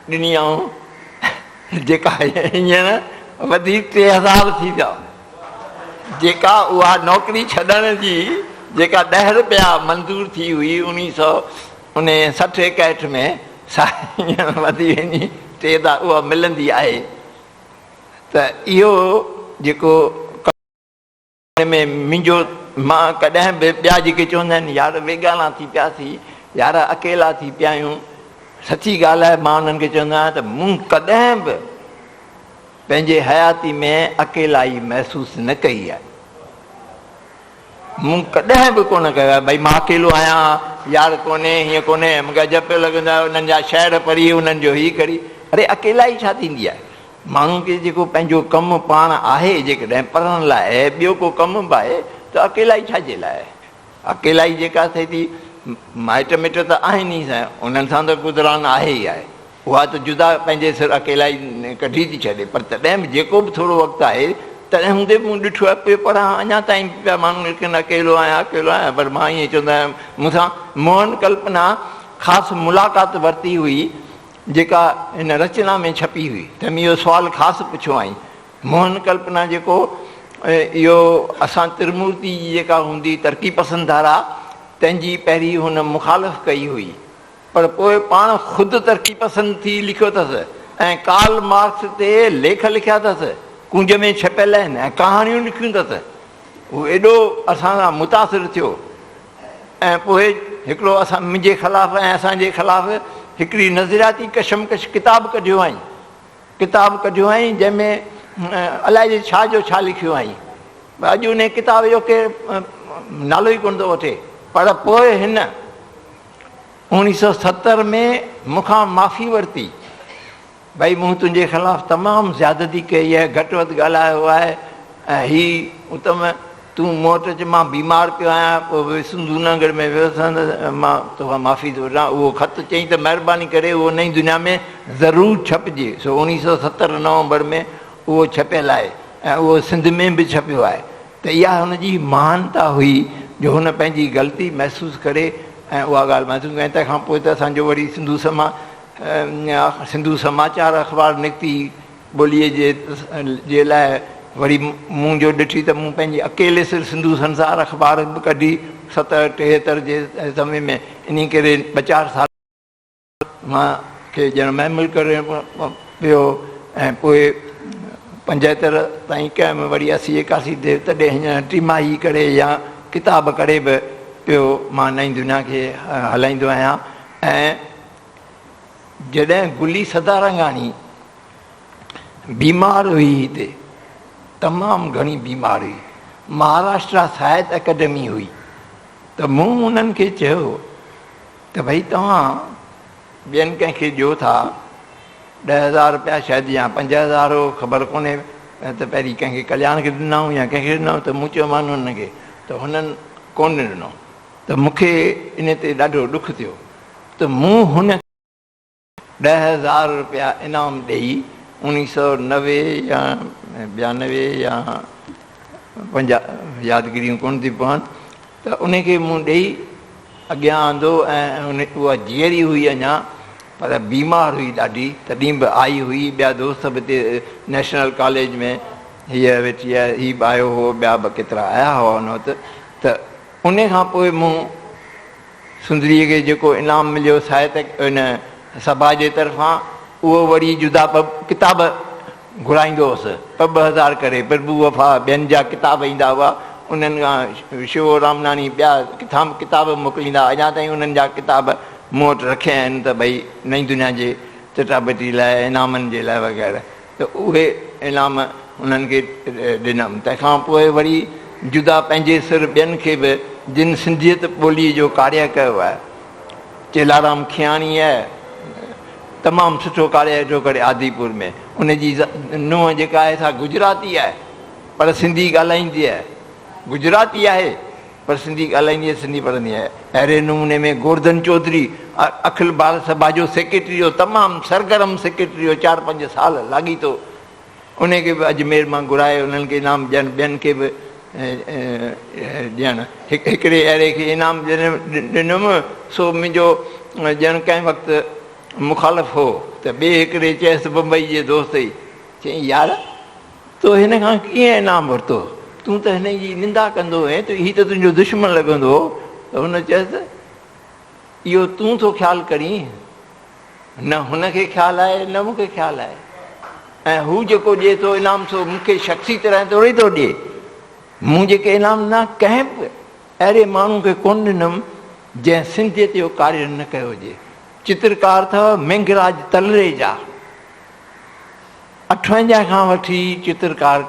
ڏني آئون جيڪا هينئر وڌي 3000 ٿي ويا جيڪا اها نوڪري ڇڏڻ جي جيڪا 10 روپيا منظور ٿي هئي 1960 61 ۾ سا هينئر وڌي وڃي 3000 اها ملندي آهي ته اهو جيڪو ان ۾ منهنجو مان ڪڏهن به ٻيا جيڪي چوندا آهن يار ويڳاڻا ٿي پياسين يار اڪيلا ٿي پيا آهيون سچي ڳالهه آهي مان انهن کي چوندو آهيان ته مون ڪڏهن به پنهنجي حياتي ۾ اڪيلائي محسوس نه ڪئي آهي مون ڪڏهن به ڪونه ڪيو آهي ڀئي مان اڪيلو آهيان يار ڪونهي هيئن ڪونهي مون کي عجب پيو لڳندو آهي انهن جا شعر پڙهي انهن جو هي ڪري. اڙي اڪيلائي ڇا ٿيندي آهي؟ ماڻهو کي جيڪو پنهنجو ڪم پاڻ آهي، جيڪڏهن پڙهڻ لاء ٻيو ڪو ڪم به آهي ته اڪيلائي ڇا جي لاء؟ اڪيلائي جيڪا ٿئي ٿي، مائٽ مٽ ته آهن ئي سائين، انهن سان ته گذران آهي ئي آهي. اها ته جدا پنهنجي سر اڪيلائي ڪڍي ٿي ڇڏي، پر تڏهن به جيڪو به ٿورو وقت آهي، تڏهن هوندي به مون ڏٺو آهي پيو پڙهان، اڃا تائين به پيا ماڻهو لکن اڪيلو آهيان، اڪيلو آهيان، پر مان ائين چوندو آهيان، مون سان موهن ڪلپنا خاص ملاقات ورتي هئي، جيڪا هن رچنا ۾ ڇپي هئي، تنهن ۾ اهو سوال خاص پڇيو هئائين. موهن ڪلپنا جيڪو اهو اسان ترمورتي جي جيڪا هوندي ترقي پسند ڌارا، تنهن جي پهرين هن مخالف ڪئي هئي، پر پوء پاڻ خود ترقي پسند ٿي لکيو اٿس ۽ ڪارل مارڪس تي ليک لکيا اٿس، ڪونج ۾ ڇپيل آهن ۽ ڪهاڻيون لکيون اٿس. هو ايڏو اسان کان متاثر ٿيو ۽ پوء هڪڙو اسان منهنجي خلاف ۽ اسان جي خلاف هڪڙي نظرياتي ڪشمڪش ڪتاب ڪڍيو هئائين. ڪتاب ڪڍيو هئائين جنهن ۾ الائجي ڇا جو ڇا لکيو هئائين. اڄ انهي ڪتاب جو ڪير نالو ئي ڪونه ٿو وٺي. پر پوء هن 1970 ۾ مون کان معافي ورتي، ڀئي مون تنهنجي خلاف تمام زيادتي ڪئي آهي، گهٽ وڌ ڳالهايو آهي ۽ هي اتم تون مون وٽ اچ، مان بيمار پيو آهيان، پوء به سنڌو نگر ۾ ويس ته مان توکان معافي ٿو وٺان. اهو خط چيائين ته مهرباني ڪري اهو نئين دنيا ۾ ضرور ڇپجي، سو 1970 نومبر ۾ اهو ڇپيل آهي ۽ اهو سنڌ ۾ به ڇپيو آهي. ته اها هن جي مهانتا هئي جو هن پنهنجي غلطي محسوس ڪري ۽ اها ڳالهه محسوس ڪئي. تنهن کان پوء ته اسان جو وري سنڌو سما سنڌو سماچار اخبار نڪتي ٻوليء جي جي لاء وري مون جو ڏٺي ته مون پنهنجي اڪيلي سر سنڌو سنسار اخبار به ڪڍي ستر ٽيهتر جي سمي ۾ انهي ڪري ٻه چار سال مان کي ڄڻ محمل ڪرڻو پيو ۽ پوء 75 تائين ڪيم وري 80 81 تي تڏهن هينئر ٽماهي ڪري يا ڪتاب ڪري به پيو مان نئين دنيا کي هلائيندو آهيان ۽ جڏهن گلي سدارنگاڻي بيمار هئي هتي تمام گهڻي بيمار هئي مهاراشٽرا ساهت اڪيڊمي هئي ته مون انهن کي چيو ته ڀئي توهان ٻين ڪنهن کي ڏيو ٿا 10,000 روپيا شايد يا 5,000 هو خبر ڪونهي ته پهرين ڪنهن کي ڪلياڻ کي ڏنائون يا ڪنهن کي ڏنائون ته مون چيومان هنن کي ته هنن ڪونه ڏنو ته مون کي ان تي ڏاڍو ڏک ٿيو ته مون هن 10,000 روپيا انعام ڏيئي 1990 يا 92 يا 50 يادگيريون ڪونه ٿيون پون ته ان کي مون ڏيئي اڳيان آندو ۽ اها جيئري هئي اڃا پر بيمار هئي ڏاڍي تڏهن به آئي هئي ٻيا دوست به هتي نيشنل ڪاليج ۾ هيء ويٺي آهي هي به آيو هو ٻيا به ڪيترا آيا هئا ان وقت ته ان کان پوء مون سندريء کي جيڪو انعام مليو ساهت ان سڀا جي طرفان اهو وري جدا ٻه ڪتاب گهرائيندو هوس ٻه ٻه هزار ڪري پرڀو وفا ٻين جا ڪتاب ايندا هئا انهن کان شيو رامناڻي ٻيا ڪٿان به ڪتاب موڪليندا اڃا تائين انهن جا ڪتاب مون وٽ رکيا آهن ته ڀئي نئين دنيا جي چٽاڀيٽي لاء انعامن جي لاء وغيره ته اهي انعام انهن کي ڏنم. تنهن کان پوء وري جدا پنهنجي سر ٻين کي به جن سنڌيت ٻوليء جو ڪاريه ڪيو آهي. چيلارام کياڻي آهي، تمام سٺو ڪاريه ٿو ڪري آديپور ۾. ان جي نونهن جيڪا آهي سا گجراتي آهي پر سنڌي ڳالهائيندي آهي. گجراتي آهي. پر سنڌي ڳالهائيندي ۽ سنڌي پڙهندي آهي. اهڙي نموني ۾ گورڌن چوڌري اکل ڀارت سڀا جو سيڪريٽري هو، تمام سرگرم سيڪريٽري هو، چار پنج سال لاڳيتو ان کي به اجمير مان گهرائي انهن کي انعام ڏيڻ، ٻين کي به ڏيڻ. هڪڙي اهڙي کي انعام ڏنم سو منهنجو ڄڻ ڪنهن وقت مخالف هو ته ٻئي هڪڙي چيس بمبئي جي دوست ئي چيائين يار! تو هن کان ڪيئن انعام ورتو؟ تون ته هن جي نندا ڪندو هئين ته هي ته تنهنجو دشمن لڳندو هو. ته هن چيس ته اهو تون ٿو خيال ڪرين، نه هن کي خيال آهي نه مون کي خيال آهي ۽ هو جيڪو ڏئي ٿو انعام سو مون کي شخصي طرح ٿوري ٿو ڏئي. مون جيڪي انعام ڏنا ڪنهن به اهڙي ماڻهو کي ڪونه ڏنم جنهن سنڌيت جو ڪاريه نه ڪيو هجي. چترڪار اٿو مينگهراج تلريجا. 58 کان وٺي چترڪار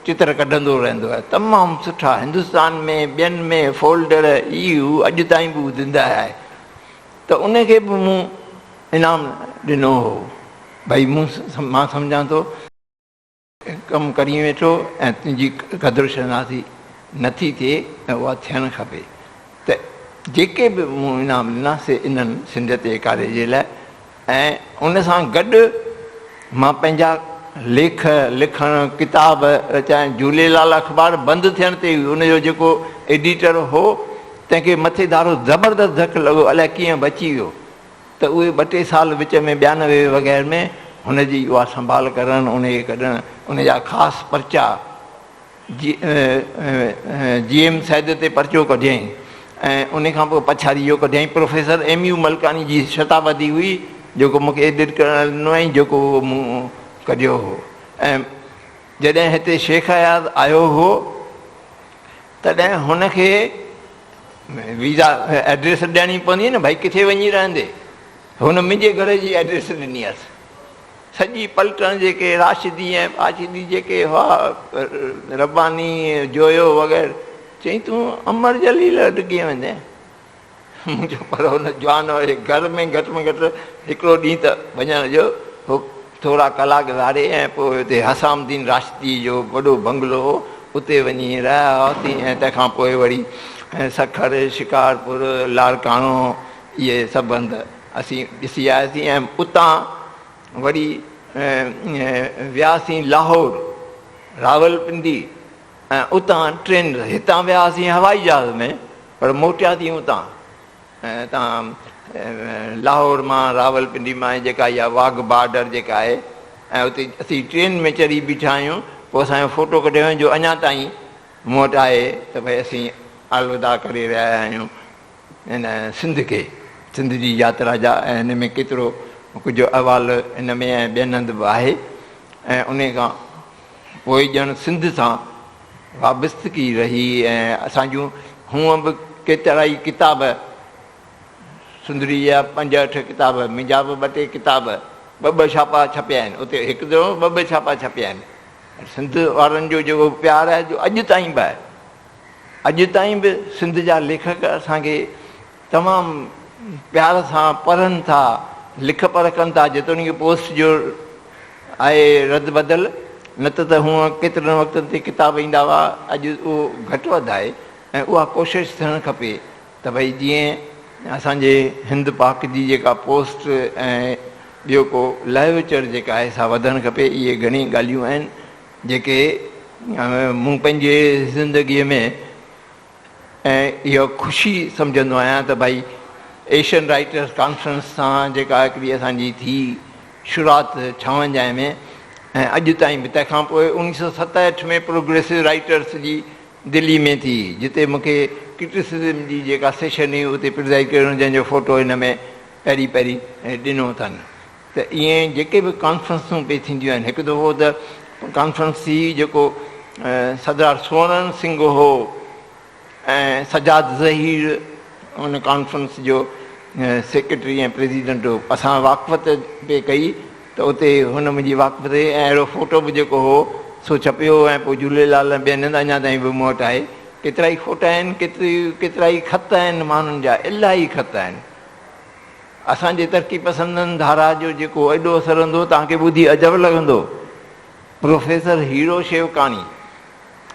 چتر ڪڍندو رهندو آهي تمام سٺا هندستان ۾ ٻين ۾ فولڊر هي هو اڄ تائين به هو زنده آهي ته ان کي به مون انعام ڏنو هو. ڀئي مون مان سمجهان ٿو ڪم ڪرين ويٺو ۽ تنهنجي قدر شناسي نٿي ٿئي ۽ اها ٿيڻ کپي ته جيڪي به مون انعام ڏنا سي انهن سنڌيت اڪاري جي لاء ۽ ان سان گڏ مان پنهنجا ليک لکڻ، ڪتاب رچائڻ، جهوليلال اخبار بند ٿيڻ تي ان جو جيڪو ايڊيٽر هو تنهن کي مٿي ڌارو زبردست ڌڪ لڳو الائي ڪيئن بچي ويو ته اهي ٻه ٽي سال وچ ۾ 92 وغيره ۾ هن جي اها سنڀال ڪرڻ، ان کي ڪڍڻ، ان جا خاص پرچا جي ايم سيد تي پرچو ڪڍيائين ۽ ان کان پوء پڇاڙي جو ڪڍيائين. پروفيسر ايم يو ملڪاڻي جي شتابدي هئي جيڪو مون کي ايڊٽ ڪرڻ لاء ڏنو هئائين جيڪو اهو مون ڪڍيو هو ۽ جڏهن هتي شيخ اياز آيو هو تڏهن هن کي ويزا ايڊريس ڏيڻي پوندي نه ڀائي ڪٿي وڃي رهندي هن منهنجي گهر جي ايڊريس ڏني هئس. سڄي پلٽڻ جيڪي راشدي ۽ پاشدي جيڪي هئا رباني جويو وغيره چيائين تون امر جليل وٽ ڪيئن ويندين؟ مون چيو پر هن جوان واري گهر ۾ گهٽ ۾ گهٽ هڪڙو ڏينهن ته وڃڻ جو هو ٿورا ڪلاڪ گذاري ۽ پوء اتي حسام الدين راشدي جو وڏو بنگلو هو اتي وڃي رهيا هئاسين ۽ تنهن کان پوء وري سکر، شڪارپور، لاڙڪاڻو اهي سڀ هنڌ اسين ڏسي آياسين ۽ اتان وري وياسين لاهور، راولپنڊي ۽ اتان ٽرين هتان وياسين هوائي جهاز ۾ پر موٽياسين اتان اتان لاهور مان راولپنڊي مان جيڪا اها واگهه بارڊر جيڪا آهي ۽ اتي اسين ٽرين ۾ چڙهي بيٺا آهيون پوء اسان جو فوٽو ڪڍيو جو اڃا تائين مون وٽ آهي ته ڀئي اسين الوداع ڪري رهيا آهيون هن سنڌ کي، سنڌ جي ياترا جا ۽ هن ۾ ڪيترو ڪجهه احوال هن ۾ ۽ ٻين هنڌ به آهي ۽ انهي کان پوء ڄڻ سنڌ سان وابستگي رهي ۽ اسان جون هونء به ڪيترائي ڪتاب سندري جا پنج اٺ ڪتاب، منهنجا به ٻه ٽي ڪتاب ٻه ٻه ڇاپا ڇپيا آهن، اتي هڪ دفعو ٻه ٻه ڇاپا ڇپيا آهن. سنڌ وارن جو جيڪو پيار آهي جو اڄ تائين به آهي. اڄ تائين به سنڌ جا ليکڪ اسان کي تمام پيار سان پڙهن ٿا، لک پڙهه ڪن ٿا، جيتوڻيڪ پوسٽ جو آهي رد بدل، نه ته ته هونء ڪيترن وقتن تي ڪتاب ايندا هئا، اڄ اهو گهٽ وڌ آهي ۽ اها ڪوشش ٿيڻ کپي ته ڀئي جيئن اسان جي هند پاڪ جي جيڪا پوسٽ ۽ ٻيو ڪو لهه وچڙ جيڪا آهي سا وڌڻ کپي، اهي گهڻي ڳالهيون آهن. جيڪي مون پنهنجي زندگيء ۾ ۽ اها خوشي سمجهندو آهيان ته ڀائي ايشين رائيٽرس ڪانفرنس سان جيڪا هڪڙي اسان جي ٿي شروعات 56 ۾ ۽ اڄ تائين به تنهن کان پوء 1967 ۾ پروگريسو رائيٽرس جي دلي ۾ ٿي جتي مون کي ڪرٽيسزم جي جيڪا سيشن هئي اتي پرزائيڊ ڪرڻو جنهن جو فوٽو هن ۾ پهرين پهرين ڏنو اٿن. ته ائين جيڪي به ڪانفرنسون پئي ٿينديون آهن، هڪ دفعو ته ڪانفرنس ٿي جيڪو سردار سورڻ سنگهه هو ۽ سجاد ظهير ان ڪانفرنس جو سيڪريٽري ۽ پريزيڊنٽ هو، اسان واقفت پئي ڪئي ته اتي هن منهنجي واقفت ڪئي ۽ اهڙو فوٽو به جيڪو هو سو ڇپيو ۽ پوء جهوليلال ۽ ٻين هنڌ اڃا تائين به مون وٽ آهي. ڪيترائي فوٽا آهن، ڪيترائي خط آهن ماڻهن جا، الاهي خط آهن. اسان جي ترقي پسندن ڌارا جو جيڪو ايڏو اثر هوندو هو، توهان کي ٻڌي عجب لڳندو. پروفيسر هيرو شيوڪاڻي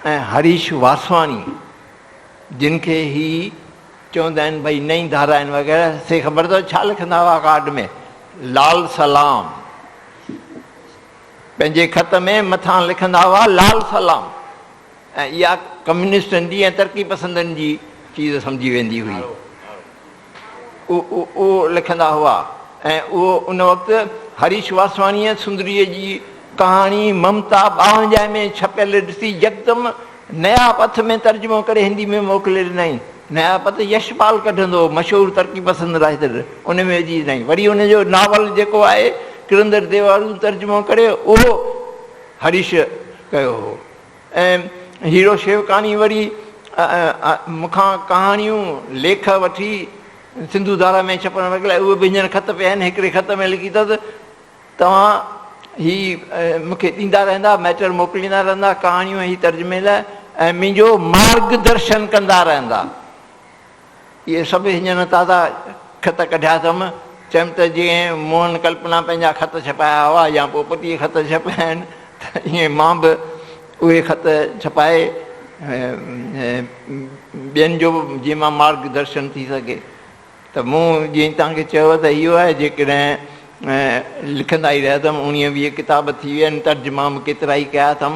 ۽ هريش واسواڻي جن کي هي چوندا آهن ڀئي نئين ڌارا آهن وغيره، سي خبر اٿو ڇا لکندا هئا ڪارڊ ۾؟ لال سلام. پنهنجي خط ۾ مٿان لکندا هئا لال سلام ۽ اها ڪميونسٽن جي ۽ ترقي پسندن جي چيز سمجهي ويندي هئي. اهو لکندا هئا ۽ اهو ان وقت هريش واسواڻيء سندريء جي ڪهاڻي ممتا 52 ۾ ڇپيل ڏسي يڪدم نيا پٿ ۾ ترجمو ڪري هندي ۾ موڪلي ڏنائين. نيا پٿ يشپال ڪڍندو هو، مشهور ترقي پسند رائيٽر، ان ۾ وجهي ڏنائين. وري ان جو ناول جيڪو آهي ڪرندڙ ديوارون ترجمو ڪري اهو هريش ڪيو هو. ۽ هيرو شيوڪاڻي وري مون کان ڪهاڻيون، ليک وٺي سنڌو ڌارا ۾ ڇپڻ وغيره اهي به هينئر خط پيا آهن. هڪڙي خط ۾ لکي اٿس، توهان هي مون کي ڏيندا رهندا، ميٽر موڪليندا رهندا، ڪهاڻيون ۽ هي ترجمي لاء ۽ منهنجو مارگ درشن ڪندا رهندا. اهي سڀ هينئر تازا خط ڪڍيا اٿم. چيم ته جيئن موهن ڪلپنا پنهنجا خط ڇپايا هئا يا پوپٽيء خط ڇپايا آهن ته ائين مان به اهي خط ڇپائي ٻين جو به جيئن مان مارگ درشن ٿي سگهي ته مون جيئن توهان کي چيو ته اهو آهي جيڪڏهن لکندا ئي رهيا اٿم اوڻيهه ويهه ڪتاب ٿي ويا آهن ترجما به ڪيترا ئي ڪيا اٿم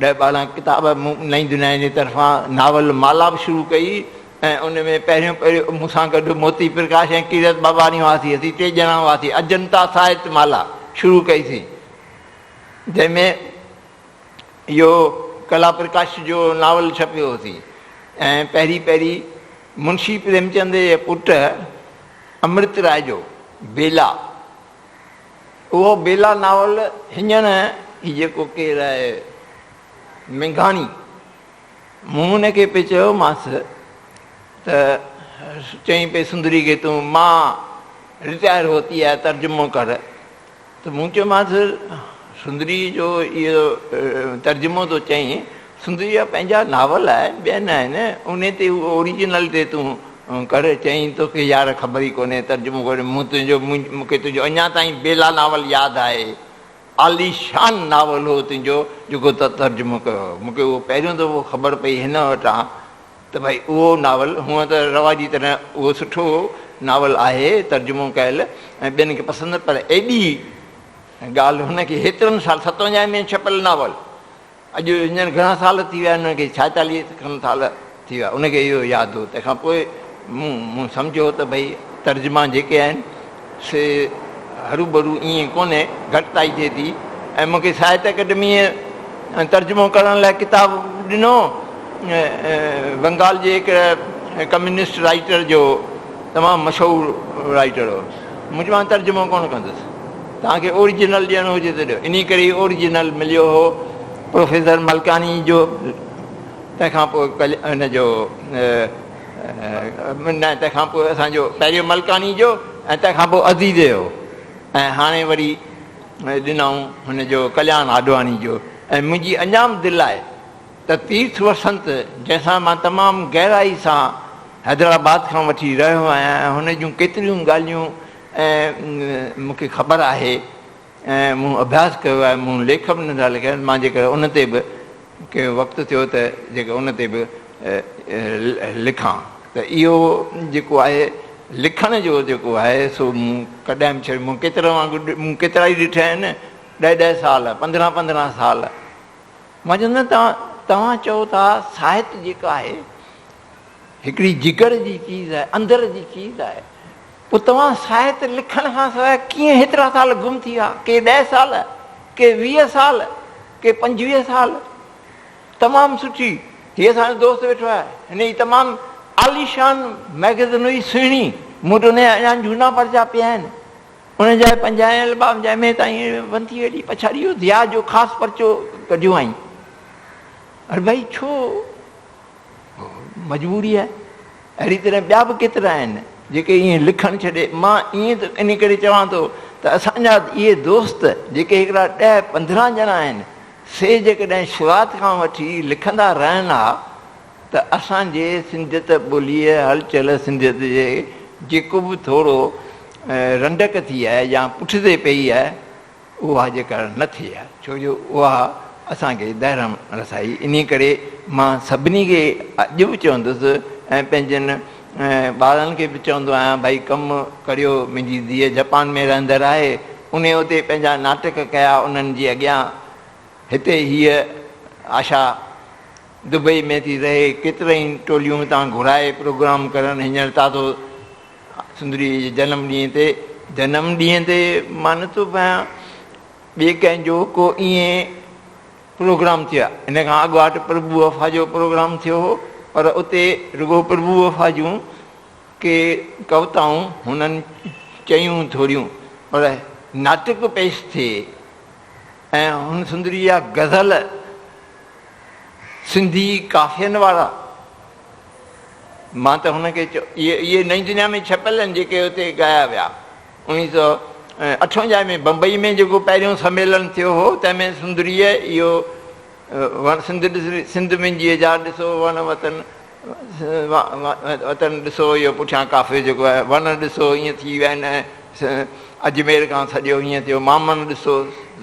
ڏهه 12 ڪتاب مون نئين دنيا جي طرفان ناول مالا به شروع ڪئي ۽ ان ۾ پهريون پهريون مون سان گڏ موتي پرڪاش ۽ ڪيرت باباڻي هئاسين، اسين ٽي ڄڻا هئاسين، اجنتا ساهت مالا شروع ڪئيسين، جنهن ۾ اهو ڪلا پرڪاش جو ناول ڇپيو هوسين ۽ پهرين پهرين منشي پريمچند جي پٽ امرت راء جو بيلا، اهو بيلا ناول هينئر هي جيڪو ڪير آهي مينگهاڻي، مون هن کي پئي چيومانس ته چئين پئي سندري کي تون مان رٽائر هوتي آهي ترجمو ڪر ته مون چيومانس سندري جو اهو ترجمو ٿو چئين سندري جا پنهنجا ناول آهن ٻين آهن ان تي هو اوريجنل تي تون ڪر چئين توکي يار خبر ئي ڪونهي ترجمو ڪري مون تنهنجو مون کي تنهنجو اڃا تائين بيلا ناول ياد آهي عاليشان ناول هو تنهنجو جيڪو تو ترجمو ڪيو هو. مون کي اهو پهريون دفعو خبر پئي هن وٽان ته ڀائي اهو ناول هونء ته رواجي طرح اهو سٺو ناول آهي ترجمو ڪيل ۽ ٻين کي پسند پر ايڏي ڳالهه هن کي هيترن سال 57 ۾ ڇپيل ناول اڄ هينئر گهڻا سال ٿي ويا آهن ان کي 46 کن سال ٿي ويا ان کي اهو ياد هو تنهن کان پوء مون مون سمجهيو ته ڀئي ترجما جيڪي آهن سي هروڀرو ائين ڪونهي گهٽتائي ٿئي ٿي ۽ مون کي ساهت اڪيڊميء ترجمو ڪرڻ لاء ڪتاب ڏنو بنگال جي هڪ ڪميونسٽ رائيٽر جو تمام مشهور رائيٽر هو مون چيو مان ترجمو ڪونه ڪندس توهان کي اوريجنل ڏيڻو هجي ته ڏيو. انهيء ڪري ئي اوريجنل مليو هو پروفيسر ملڪاڻي جو، تنهن کان پوء هن جو نه تنهن کان پوء اسان جو پهريون ملڪاڻي جو ۽ تنهن کان پوء عزيز جو ۽ هاڻي وري ڏنائون هن جو ڪلياڻ آڏواڻي جو ۽ منهنجي اڃا به دل آهي ته تيرٿ وسنت جنهن سان مان تمام گهرائي سان حيدرآباد کان وٺي رهيو آهيان ۽ هن جون ڪيتريون ڳالهيون ۽ مون کي خبر آهي ۽ مون اڀياس ڪيو آهي، مون ليک به ننڍا لکيا آهن، مان جيڪر ان تي به ڪي وقت ٿيو ته جيڪر ان تي به لکان ته اهو جيڪو آهي لکڻ جو جيڪو آهي سو مون ڪڏهن به ڇڏيو مون ڪيترن وانگر مون ڪيترا ئي ڏٺا آهن ڏهه ڏهه سال 15 15 سال مان چوندو آهيان توهان چئو ٿا ساهت جيڪا آهي هڪڙي جگر جي چيز آهي اندر جي چيز آهي پوء توهان ساهت لکڻ کان سواء ڪيئن هيترا سال گم ٿي ويا؟ ڪي 10 سال، ڪي 20 سال، ڪي 25 سال. تمام سٺي. هي اسان جو دوست ويٺو آهي. هن جي تمام عاليشان مئگزين هئي سهڻي. مون وٽ ان جا اڃا جهونا پرچا پيا آهن. ان جا پنجاهين البام جنهن ۾ تائين بند ٿي ويٺي پڇاڙي اهو ضياء جو خاص پرچو ڪڍيو هئائين. اڙي ڀائي ڇو؟ مجبوري آهي. اهڙي طرح ٻيا به ڪيترا آهن جيڪي ائين لکڻ ڇڏي مان ائين ته ان ڪري چوان ٿو ته اسان جا اهي دوست جيڪي هڪڙا 10 15 ڄڻا آهن سي جيڪڏهن شروعات کان وٺي لکندا رهن ها ته اسان جي سنڌيت ٻوليء هلچل سنڌيت جي جيڪو به ٿورو رنڊڪ ٿي آهي يا پٺتي پئي آهي اها جيڪر نه ٿئي ها، ڇو جو اها اسان کي دهرم رسائي. انهيء ڪري مان سڀني کي اڄ به چوندس ۽ پنهنجن ٻارن کي به چوندو آهيان، ڀائي ڪم ڪريو، منهنجي ڌيء جپان ۾ رهندڙ آهي، انهيء اتي پنهنجا ناٽڪ ڪيا، انهن جي اڳيان هتي هيء آشا دبئي ۾ ٿي رهي، ڪيترائي ٽوليون هتان گهرائي پروگرام ڪرڻ، هينئر تازو سندريء جي جنم ڏينهن تي، جنم ڏينهن تي مان نه ٿو ڀانيان ٻئي ڪنهن جو ڪو ائين پروگرام ٿيو آهي. ان کان اڳواٽ پرڀو وفا جو پروگرام ٿيو هو، پر اتي رڳو پرڀو وفا جون ڪي ڪوتائون هنن چيون ٿوريون، پر ناٽڪ پيش ٿئي ۽ هن سندريء جا غزل سنڌي ڪافين وارا، مان ته هن کي چيو، اهي اهي نئين دنيا ۾ ڇپيل آهن جيڪي اتي ڳايا ويا. 1958 ۾ بمبئي ۾ جيڪو پهريون سميلن ٿيو هو، تنهن ۾ سندريء اهو وڻ سنڌ سنڌ منهنجيء جا ڏسو وڻ وطن وطن ڏسو اهو پٺيان قافيو جيڪو آهي وڻ ڏسو ائين ٿي ويا آهن ۽ اجمير کان سڄو هيئن ٿيو، مامڻ ڏسو،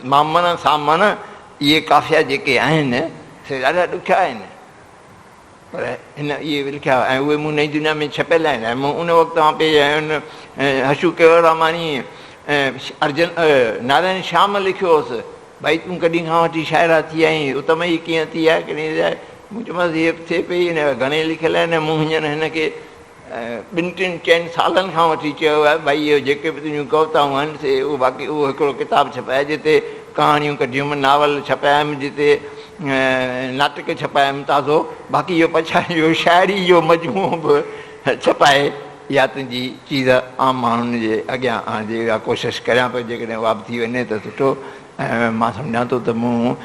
مامڻ سامڻ اهي قافيا جيڪي آهن سي ڏاڍا ڏکيا آهن، پر هن اهي به لکيا ۽ اهي مون نئين دنيا ۾ ڇپيل آهن ۽ مون ان وقت کان پئي ۽ ان حشو ڪيولراماڻي ۽ ارجن نارائڻ شيام لکيو هوس، ڀائي تون ڪڏهن کان وٺي شاعره ٿي آهين، اتم هي ڪيئن ٿي آهي ڪڏهن ٿي آهي؟ مون چيومانس هيء ٿئي پئي، هن جا گهڻيئي لکيل آهن ۽ مون هينئر هن کي ٻن ٽن چئن سالن کان وٺي چيو آهي ڀائي اهي جيڪي به تنهنجون ڪوتائون آهن سي اهو باقي اهو هڪڙو ڪتاب ڇپائي جتي ڪهاڻيون ڪڍيم، ناول ڇپايم، جتي ناٽڪ ڇپايم تازو باقي اهو پڇاڙي جو شاعري جو مجموعو به ڇپائي اها تنهنجي چيز عام ماڻهن جي اڳيان آڻجي اها ڪوشش ڪريان پيو جيڪڏهن اها به ٿي وڃي ته سٺو ۽ مان سمجهان ٿو ته مون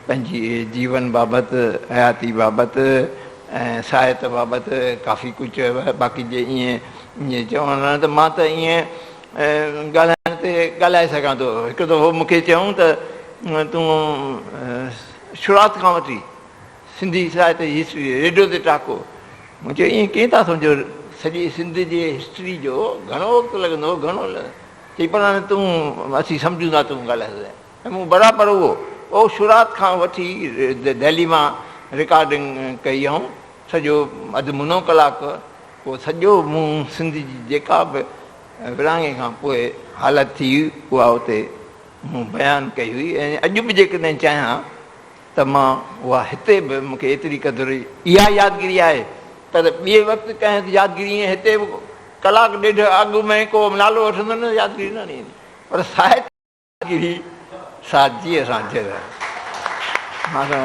پنهنجي جيون بابت حياتي بابت ۽ ساهت بابت ڪافي ڪجهه چيو آهي باقي جي ائين ائين چوڻ لڳان ته مان ته ائين ڳالهائڻ تي ڳالهائي سگهان ٿو. هڪ دفعو مون کي چيائون ته تون شروعات کان وٺي سنڌي ساهت جي هسٽري ريڊيو تي ٽاڪو. مون چيو ائين ڪيئن ٿا سمجهو سڄي سنڌ جي هسٽري جو گهڻو وقت لڳندو گهڻو چئي پر هاڻي تون اسين سمجهون ٿا تون ڳالهائي ٿو ۽ مون برابر اهو اهو شروعات کان وٺي دهلي مان رڪارڊنگ ڪئي هئم سڄو اڌ منو ڪلاڪ اهو سڄو مون سنڌ جي جيڪا به ورهاڱي کان پوء حالت ٿي اها اتي مون بيان ڪئي هئي ۽ اڄ به جيڪڏهن چاهيان ته مان اها هتي به مون کي ايتري قدر اها يادگيري آهي پر ٻئي وقت ڪنهن يادگيري ائين هتي به ڪلاڪ ڏيڍ اڳ ۾ ڪو نالو وٺندو نه يادگيري نه ايندي پر ساهت يادگيري سا جيء سان جڙيل آهي.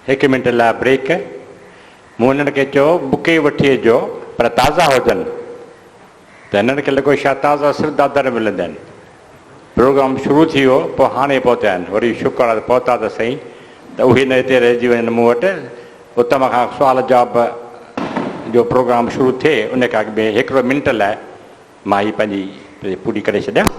هڪ منٽ لاء بريڪ. مون هنن کي چيو بڪي وٺي اچجو پر تازا هجن ته هنن کي لڳو شايد تازا صرف دادر ۾ ملندا آهن. پروگرام شروع ٿي ويو پوء هاڻي پهتا آهن. وري شڪر آهي ته پهتا ته سهي ته اهي نه هتي رهجي وڃن مون وٽ. اتم کان سوال جواب جو پروگرام شروع ٿئي ان کان اڳ ۾ هڪڙو منٽ لاء مان هي پنهنجي پوري ڪري ڇڏيان.